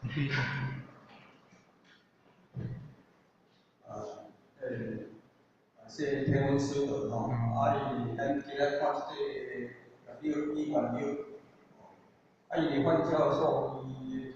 啊，感謝天文師傅吼，啊，伊咱今仔看這個業力與願力，啊，因為范教授伊，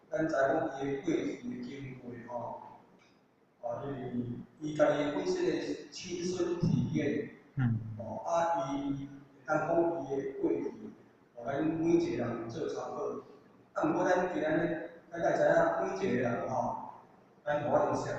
咱知講伊的過去的經過吼，啊，因為伊家己本身的親身體驗，哦，啊，伊會當講伊的過去，予咱每一個人做參考。啊，毋過咱今仔日，咱愛知影每一個人吼，咱無法度寫。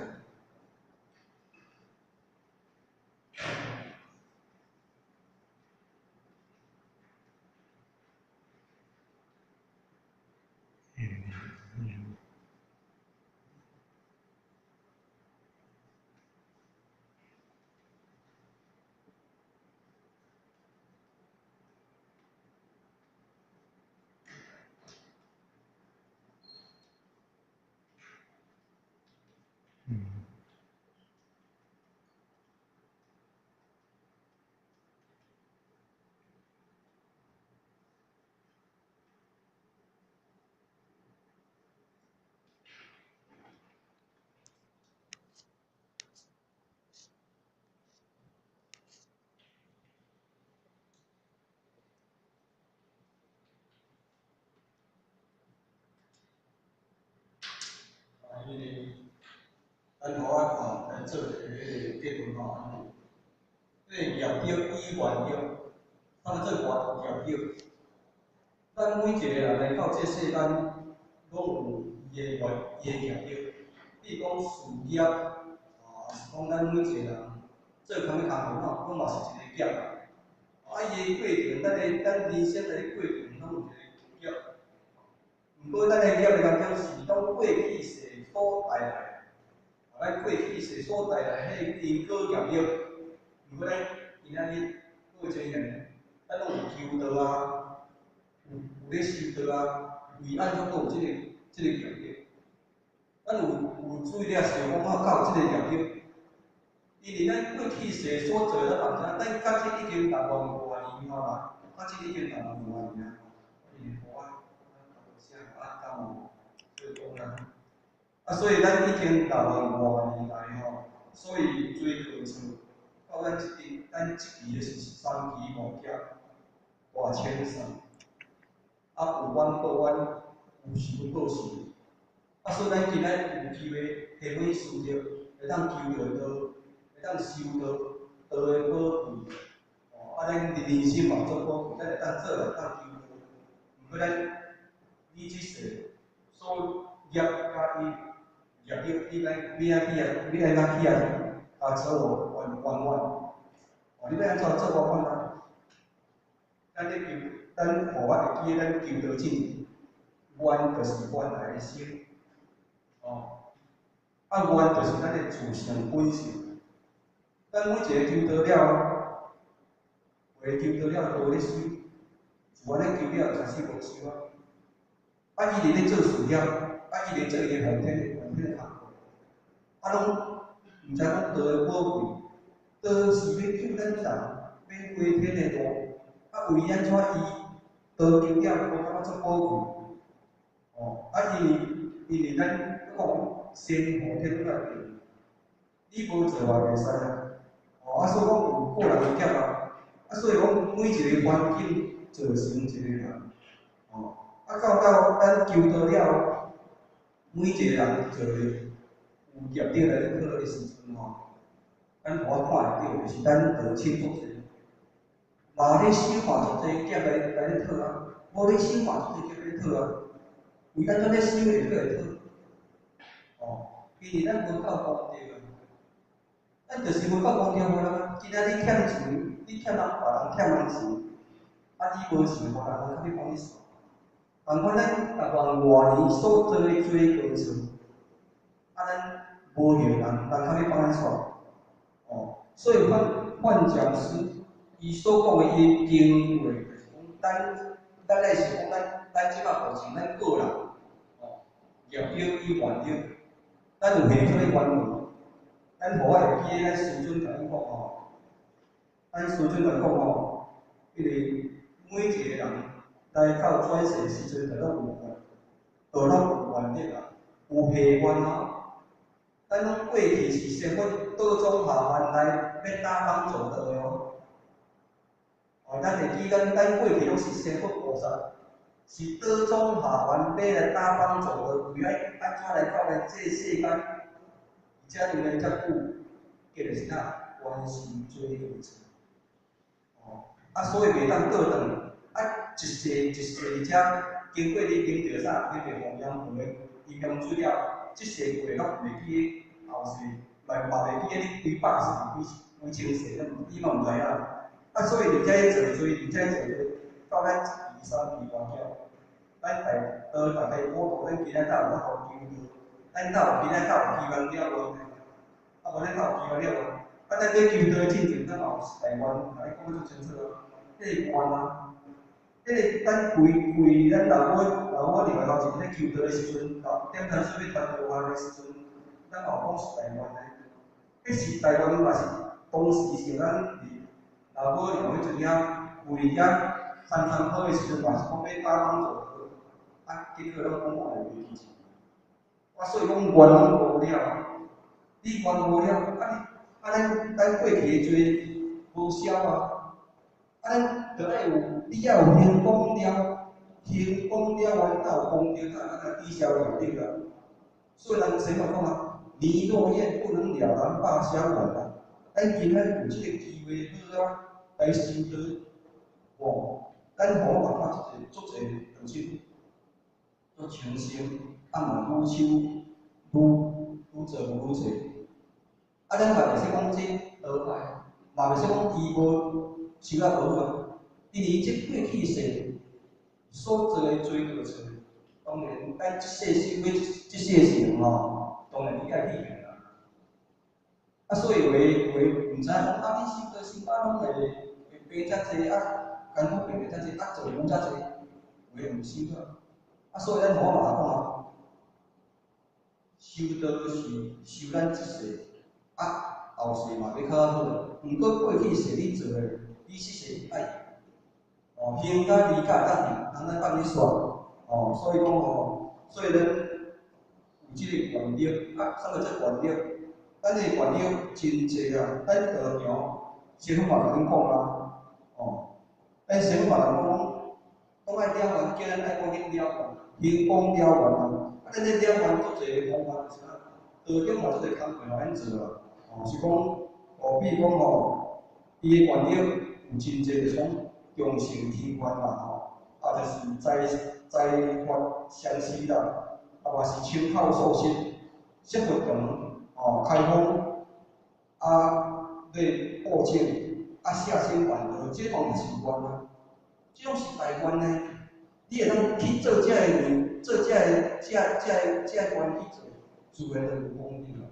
啊，因為咱予我吼來做一個彼個結論吼，彼個業力與願力，啥物做業力？咱每一個人來到這世間，攏有伊的願，伊的業力。比如講事業，啊，是講咱每一個人做啥物工課，攏嘛是一個業。啊，伊的過程，咱人生的過程，攏有一個業。毋過，咱的業的當中是當過去世所帶來，啊，咱過去世所帶來彼個因果業力。毋過，咱今仔日過這年，咱攏有求道啊，有咧修道啊，為按怎閣有這個業力？咱有注意了想講，我敢有這個業力？因為咱過去世所做的，咱嘛毋知，咱甲這已經六萬外年啊啦，甲這已經六萬外年啊。啊，所以咱已經六萬外年來吼，所以追過錯，到咱這期，咱這期的是三期五劫大千世，啊有冤報冤，有仇報仇，啊，所以咱今仔有機會提分思力，會當求著道，會當修道，道的寶貴，哦，啊，咱人生嘛足寶貴，咱會當做來當求道，毋過咱你這世所業佮伊業力，你愛去啊？你愛怎去啊？啊，做冤冤冤，哦，你欲按怎做冤冤啊？咱咧求，咱予我會記得咱求道進前，願就是原來的心，哦，啊願就是咱的自性本性。咱每一個求道了，有的求道了，道咧修，自然咧求了就開始無修啊。啊，伊佇咧做事業，啊，伊咧做伊的奉天奉天的工課，啊，攏毋知講道的寶貴，道是欲救咱人，欲歸天的路，啊，為按怎伊道求了，無感覺足寶貴，哦，啊，因為咱講先後天來定，你無做嘛袂使啊，哦，啊，所以講有個人的業啊，啊，所以講每一個環境造成一個人，哦，啊，到咱求道了，每一個人做的有業力來咧考的時陣吼，咱予我看會著，就是咱道親足濟，嘛咧修嘛足濟業來咧討啊，無咧修嘛足濟業咧討啊，為按怎咧修會閣會討？哦，因為咱無夠功德啊，咱就是無夠功德予人啊。今仔你欠錢，你欠人別人欠人錢，啊你無錢，予人，人較欲幫你算。仝款咱六萬外年所做的罪過錯，啊咱無還人，人較欲幫咱算。哦，所以范講師伊所講的伊的經過，就是講咱來想講咱這擺目前咱個人，哦，業力與願力，咱有還啥物冤無？咱予我會記得咱師尊共阮講吼，咱師尊共講吼，彼個每一個人來到轉世時陣，就攏有願，就攏有願力啊。有下願哦。咱攏過去是先佛道種下願來欲打枋做道的哦。哦，咱會記咱咱過去攏是仙佛菩薩，是道種下願欲來打枋做道，為愛按怎來到咱這個世間？而且當然遮久，結的是啥？願受罪過錯。哦，啊，所以袂當倒轉，啊，一世一世而且經過你啉著啥？彼個風險河的營養水了，這世過攏袂記得後世，嘛嘛袂記得你幾百世、幾幾千世，你嘛毋知影。啊，所以佇遮做罪，佇遮做罪，到咱一期、三期外欠，咱大道大家普度，咱今仔才有法度求道，咱才有今仔才有機緣了願呢。啊，無咱哪有機緣了願？啊，咱咧求道的進前，咱嘛有大願，共你講得足清楚啊。彼個願啊，彼個咱規規咱老母老母另外頭前咧求道的時陣，點傳水欲傳道願的時陣，咱嘛有講是大願呢。彼是大願嘛是當時是咱佇老母另外彼陣遐有佇遐三餐好的時陣，嘛是講欲打枋做道，啊，結果攏講我會袂記住。啊，所以講願攏無了，你願無了，啊你啊咱咱過去的罪無消啊，啊咱著愛有，你愛有行功了，行功了願，才有功德，才會當來抵消業力啊。所以人先佛講啊，你若願不能了，難罷消願啊。咱今仔有這個機會好啊，來修道，吼，咱互我嘛看一個足濟道親，足清心，啊嘛愈修愈愈做愈濟。啊，咱嘛袂使講這倒歹，嘛袂使講伊無修啊無好啊。因為這過去世所做的罪過錯，當然咱這世修欲這世世吼，當然你愛去還啦。啊，所以有的有的毋知影講啊，你修道修啊攏會會病遮濟啊，艱苦病遮濟啊，做愈遮濟，有的毋修啊。啊，所以咱互我嘛講啊，修道是修咱這世，啊後世嘛欲較好。毋過過去世你做的，你這世愛哦，行甲離甲會當行，通來放你煞哦，所以講吼，所以咱有這個願力，啊，啥物叫願力？咱這個願力真濟啊，咱道場師父嘛共恁講啊，哦，咱師父嘛共講，講愛了願，叫咱愛趕緊了願，行功了願啊。啊，咱這了願足濟個方法，就是啥？道場嘛足濟工課予咱做啊，哦，是講，哦，比如講吼，伊的願力有真濟，就是講中乘天願啦，吼，啊，就是財財法相施啦，啊嘛是親口授身，說佛場，哦，開封，啊，咧布種，啊，捨身辦道，這攏是願啊，這攏是大願呢。你會當去做這個願，做這個、這、這個、這個願去做，自然就有功德啦。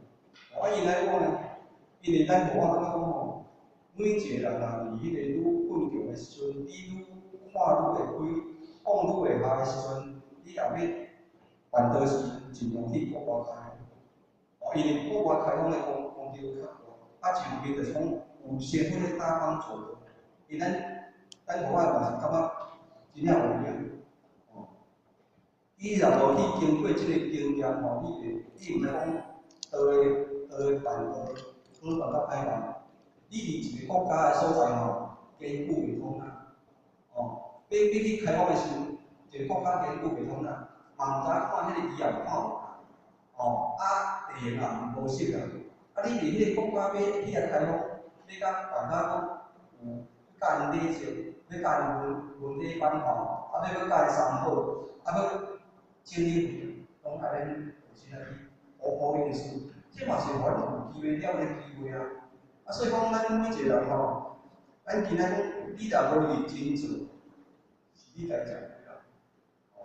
哦，啊，因來講呢，因為咱互我感覺講吼，每一個人啊，佇彼個愈困窮的時陣，你愈看愈會開，講愈會下的時陣，你若欲辦道時，盡量去國外開。哦，因為國外開放的功功德較大，啊，一方面就是講有師父咧打枋做道，因咱咱互我嘛是感覺真正有影。哦，你若無去經過這個經驗吼，你會你毋知講道的道的辦道好辦佮歹辦。你佇一個國家的所在吼，堅固袂通啊。哦，欲欲去開放的時陣，一個國家堅固袂通啊，嘛毋知看彼個字也看無啊。哦，啊地形也無熟啊。啊，你佇彼個國家欲去遐開放，欲共辦甲講有教𪜶禮節，欲教𪜶文文理班吼，啊，欲閣教𪜶三寶，啊，閣整理攏愛恁有心來去學學認識，這嘛是予咱有機會了的機會啊。啊，所以講咱每一個人吼，咱今仔講你若無認真做，是你家食虧啦。哦，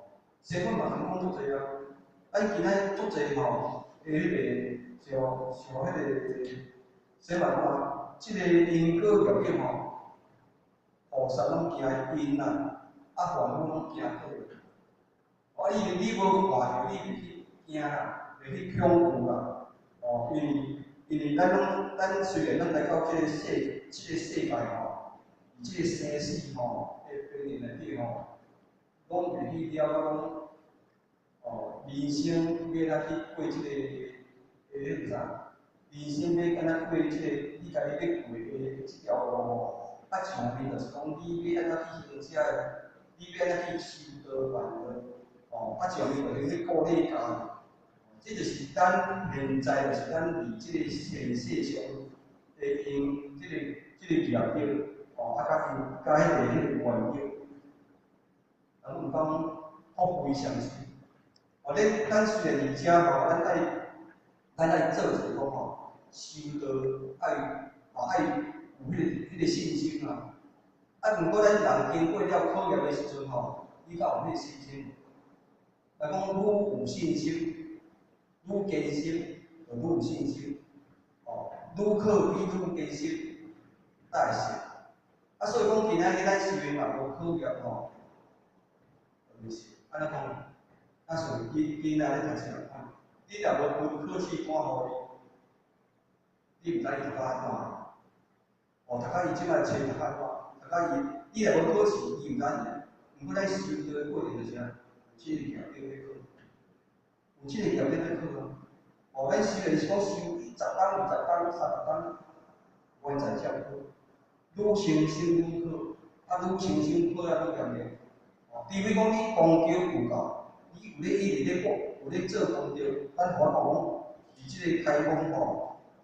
師父嘛通講足濟啊，咱今仔足濟吼，的彼個像像彼個師父講啊，這個因果業力吼，菩薩攏驚因啊，啊凡夫攏驚果。哦，因為你無看著，你袂去驚啦，袂去恐懼啦。哦，因為因為咱攏咱雖然咱來到這個世這個世界吼，這個生死吼，的邊緣內底吼，攏袂去了解講，哦，人生欲按怎去過這個，彼個啥？人生欲按怎過這個，你家己欲過的這條路吼，啊，一方面就是講你欲按怎去行這个，你欲按怎去修道辦道，吼，啊，一方面就是欲顧慮家己，這就是咱現在就是咱佇這個現世上會用這個業力，吼，啊，佮因佮彼個原則，人有講福慧雙修。哦，咱雖然佇遮吼，咱愛做一個講吼，修道愛吼愛有彼個信心啊。啊，毋過咱人經過了考驗的時陣吼，你敢有彼個信心？來講，愈有信心，愈堅心，就愈有信心。哦，愈考比愈堅心，才會成。啊，所以講今仔日咱雖然嘛無考驗吼，就袂成。按怎講？啊，像囡仔咧讀冊共款，你若無分考試單予伊，你毋知伊讀甲按怎。哦，讀甲伊這擺冊讀甲按怎，讀甲伊，你若無考試，伊毋知影。毋過咱修道的過程就是按，有這個業力咧考，有這個業力咧考啊。哦，咱雖然是講修10工、20工、30工，原在照考，愈清醒愈考，啊，愈清醒考啊愈嚴厲。哦，除非講你功德有夠。你有咧一直咧講，有咧做功德，咱頭仔講講，佇這個開封吼，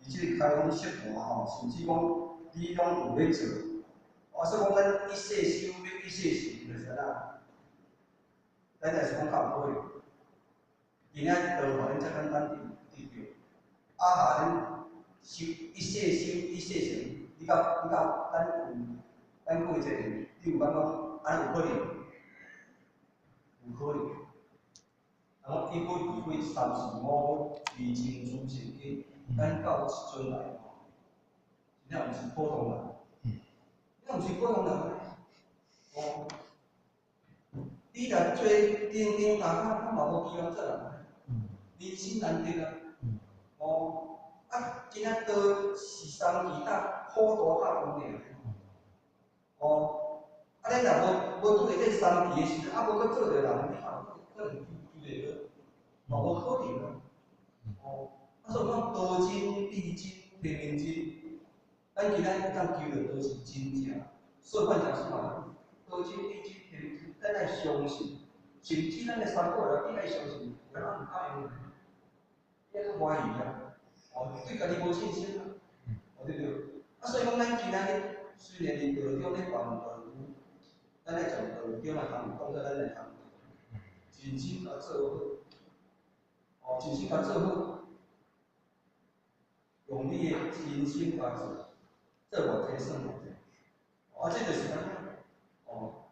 佇這個開封釋壇吼，甚至講你攏有咧做，啊，所以講咱一世修欲一世成，就是按怎？咱若是講較有可能，今仔道予恁遮簡單得著，啊下恁修一世修一世成，你敢咱有咱過一個，你有感覺按呢有可能？有可能。然後一不二過三四五二情諸神經，咱到這陣來吼，真正毋是普通人，真正毋是普通人。哦，你若做頂頂大卡，我嘛無期望做人，人生難得啊。哦，啊，今仔道是三期搭苦大拍分爾。哦，啊，咱若無拄著這三期的時陣，啊，無閣做著人，你嘛可能救袂倒，嘛無可能啊。哦，啊，所以講道真、理真、天命真，咱今仔會當求著都是真正。所以換講說嘛，道真、理真、天命真，咱愛相信，甚至咱的三寶內底愛相信，有人毋敢用，你較懷疑啊，哦，對家己無信心啊，哦對不對？啊，所以講咱今仔日雖然佇道中咧辦道有，咱愛從道中來通當做咱來通，盡心共做好，哦，盡心共做好，用你的真心共做，做偌濟算偌濟，啊，這就是按呢，哦，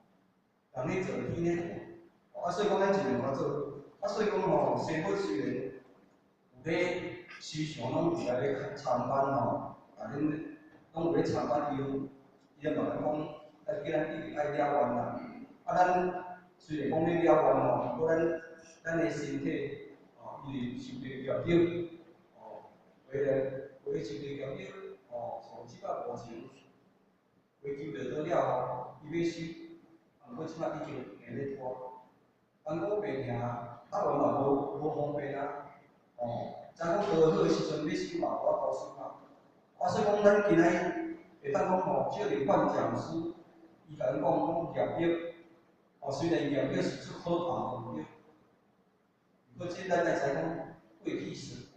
人咧做天咧看，啊，所以講咱盡量共做好，啊，所以講吼，生活雖然有咧時常攏有來咧參班吼，啊，恁攏有咧參班，伊有伊也嘛咱講，愛叫咱一直愛了願啦，啊，咱雖然講咧了願吼，毋過咱的身體，哦，因為受著業力，哦，有的人有的受著業力，哦，像這擺目前回求著倒了後，伊欲修，啊，毋過這擺已經會咧拖，當講病疼，啊，我嘛無方便啊，哦，知影講倒好的時陣欲修嘛無法度修啊，啊，所以講咱今仔會當講吼，這個范講師，伊共咱講講業力，哦，雖然業力是足可怕的，毋對，毋過這咱愛知講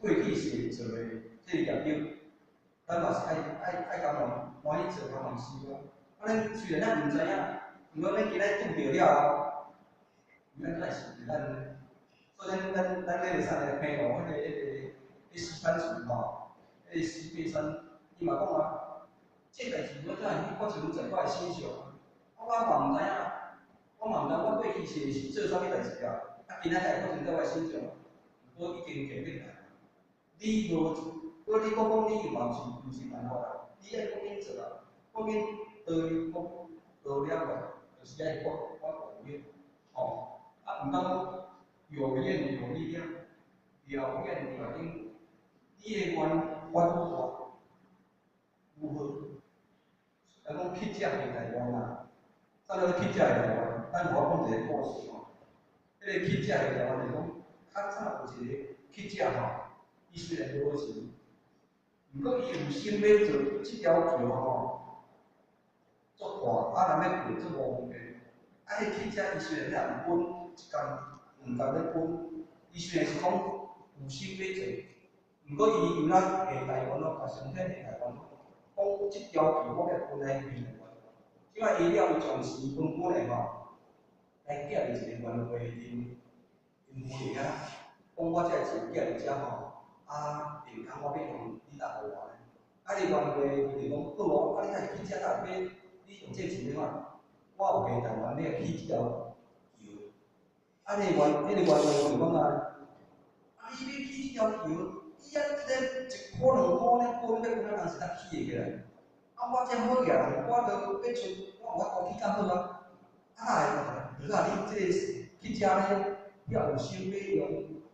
過去世做的這個業力，咱嘛是愛甘願歡喜做甘願受啊。啊，咱雖然咱毋知影，毋過咱今仔拄著了後，咱愛是咱，所以咱彼個啥個平湖彼個死產厝吼，彼個死爬山，伊嘛講啊，這代誌我才會發生在我的身上啊，啊我嘛毋知影，我嘛毋知我過去世是做啥物代誌啊，啊今仔才會發生在我的身上，毋過已經見面來，你無，過你閣講你嘛毋是辦法啦，你愛趕緊做啊，趕緊道講道了願，就是愛發發大願，吼，啊毋通講有願有力量，了願了因，你的願發愈大愈好。人講乞食下大願啊，啥叫做乞食下大願？咱予我講一個故事吼。彼個乞食下大願就是講，較早有一个乞者吼，伊雖然無錢，毋過伊有心欲做這條橋吼，足大，啊人欲過足無方便。啊，彼乞者伊雖然遐分一工、兩工咧分，伊雖然是講有心欲做，毋過伊有哪下台灣咯，共上天下台灣咯，講這條橋我欲分來下台灣。這擺伊了伊將錢分分的吼，來寄佇一個原會因因屋裡遐，講我這個錢寄佇遮吼，啊，下工我欲用你來予我咧。啊，你原會伊就講好哦，啊，你若是乞者，若欲你用這錢欲怎？我有下台灣欲起這條橋。啊，你原彼個原會就講啊，啊，你欲起這條橋，你啊這個一箍兩箍咧分，欲分啊人是當起會起來？啊，我這好額人，我都欲出，我有法度起較好啊。啊，會啊，你這個乞者咧，遐有心欲用，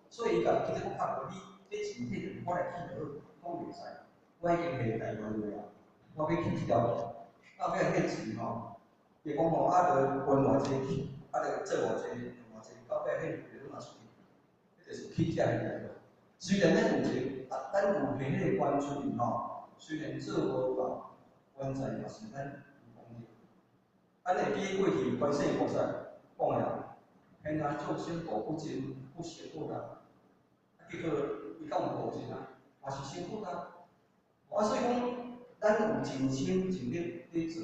所以伊共乞者講拍過，你錢摕著，我來起就好，講袂使。我已經下台灣話啊，我欲起這條橋，到尾彼錢吼，伊講吼，啊，著分偌濟去，啊，著做偌濟，用偌濟，到尾彼錢攏嘛出去，彼就是乞者的代誌。雖然咱有一個，啊，咱有下彼個願出去吼，雖然做無夠，原在嘛是咱有功德。咱會記過去觀世音菩薩講的啊，天下眾生度不盡，不成佛啊。啊，結果伊敢有度盡啊？嘛是成佛啊。啊，所以講，咱有盡心盡力咧做，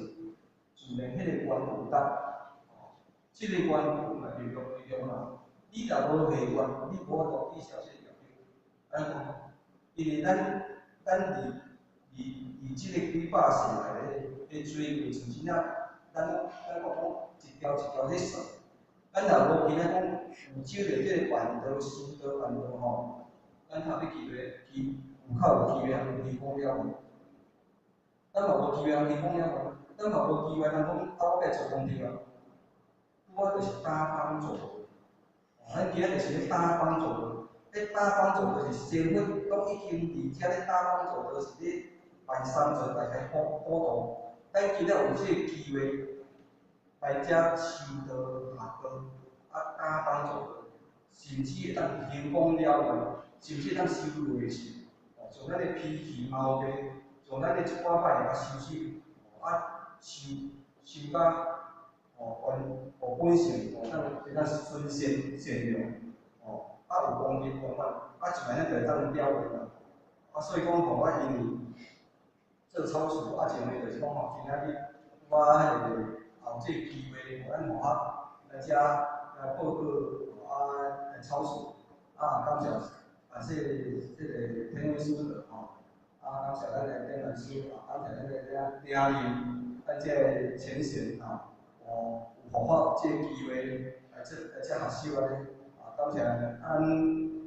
自然彼個願有力。哦，這個願有嘛力量力量啦。你若無下願，你無法度去消這個業力。按呢講，因為咱佇這個幾百世來咧咧追過，像真正咱講講一條一條咧算。咱若無今仔講有少著這個願道、修道、願道吼，咱較欲機會機有較有機會通提供了無？咱嘛無機會通提供了無？咱嘛無機會通講啊，我欲做功德啊。我就是打枋做道，咱今仔就是咧打枋做道，咧打枋做道是先佛攏已經佇遮咧打枋做道，是咧辦三座大開普普度。咱今仔有這個機會來遮修道下道，啊打枋做道，甚至會當行廣了願，甚至會當修內心，哦，將咱的脾氣毛病，將咱的一寡歹的啊修修，啊修修甲哦原哦本性哦，當會當純善善良，哦，啊有功德圓滿，啊像按呢就會當了願啊。啊，所以講吼，我因為做草事，啊，前面就是講吼，今仔日我彼個有這個機會，予咱吼啊來遮來報告，啊來草事，啊感謝感謝這個天威師德吼，啊感謝咱的典蘭師，啊感謝咱的遮領領，咱這個前賢吼，哦有予我這個機會來這來遮學習按呢，啊感謝咱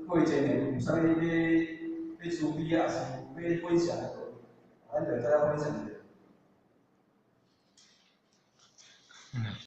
各位前賢有啥物欲欲慈悲，抑是欲分享的，咱就遮分享一下。